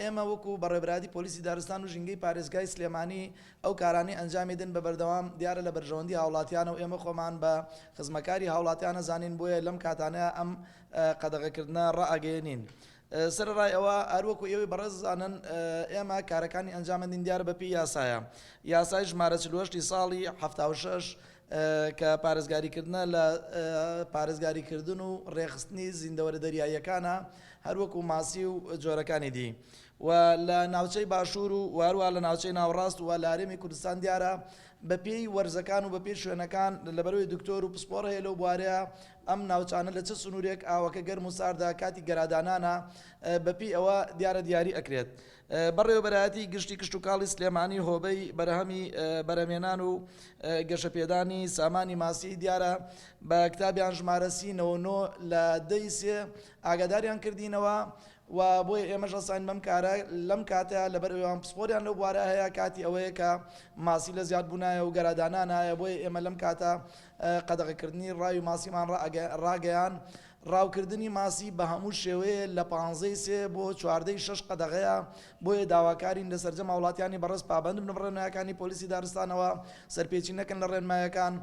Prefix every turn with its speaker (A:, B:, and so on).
A: ئێمە وەکو بەڕێوەبەرایەتی پۆلیسی دارستان و ژینگەی پارێزگای سلێمانی ئەو کارانەی ئەنجامی دەن بە بەردەوام دیارە لە بەرژەوەندی هاوڵاتیانە و ئێمە خۆمان بە خزمەکاری هاوڵاتیان ئەزانین بۆیە لەم کاتانەیا ئەم قەدەغەکردنە ڕائەگەیەنین. سەرەڕای ئەوە هەروەکو ئێوەی بەڕێز زانن ئێمە کارەکانی ئەنجامەدین دیارە بەپێی یاسایە یاسای ژمارە 48 ی ساڵی 76 کە پارێزگاریکردنە لە پارێزگاریکردن و ڕێکخستنی زیندەوەرە دەریاییەکانە هەروەکو ماسی و جۆرەکانی دی و لە ناوچەی باشوور و هەروەها لە ناوچەی ناوەڕاست و لە هەرێمی کوردستان دیارە بەپێی وەرزەکان و بەپێی شوێنەکان لەبەرەوەی دکتۆر و پسپۆڕ هەیە لەو بوارەیە ئەم ناوچانە لە چ سنوورێک ئاوەکە گەرم و ساردە کاتی گەرادانانە بەپێی ئەوە دیارە دیاری ئەکرێت. بەڕێوەبەرایەتی گشتی کشتوکاڵی سلێمانی هۆبەی بەرهەمی بەرهەمێنان و گەشەپێدانی سامانی ماسی دیارە بە کتابیان ژمارە سی 99 لە دەی سێ ئاگاداریان کردینەوە و بۆیە ئێمەش هەستاین بەم کارە لەم کاتە لەبەر ئەوان پسپۆریان لەو بوارە هەیە کاتی ئەوەیە کە ماسی لە زیاد بوونایە و گەرادانانایە بۆیە ئێمە لەم کاتە قەدەغەکردنی ڕاوی ماسیمان ڕاگەیان ڕاوکردنی ماسی بە هەموو شێوەیە لە پانزەی سێ بۆ چواردەی شەش قەدەغەیە، بۆیە داواکارین لە سەرجەم هاوڵاتیانی بەڕێز پابەند بن بە ڕێنمایەکانی پۆلیسی دارستانەوە، سەرپێچی نەکەن لە ڕێنمایەکان.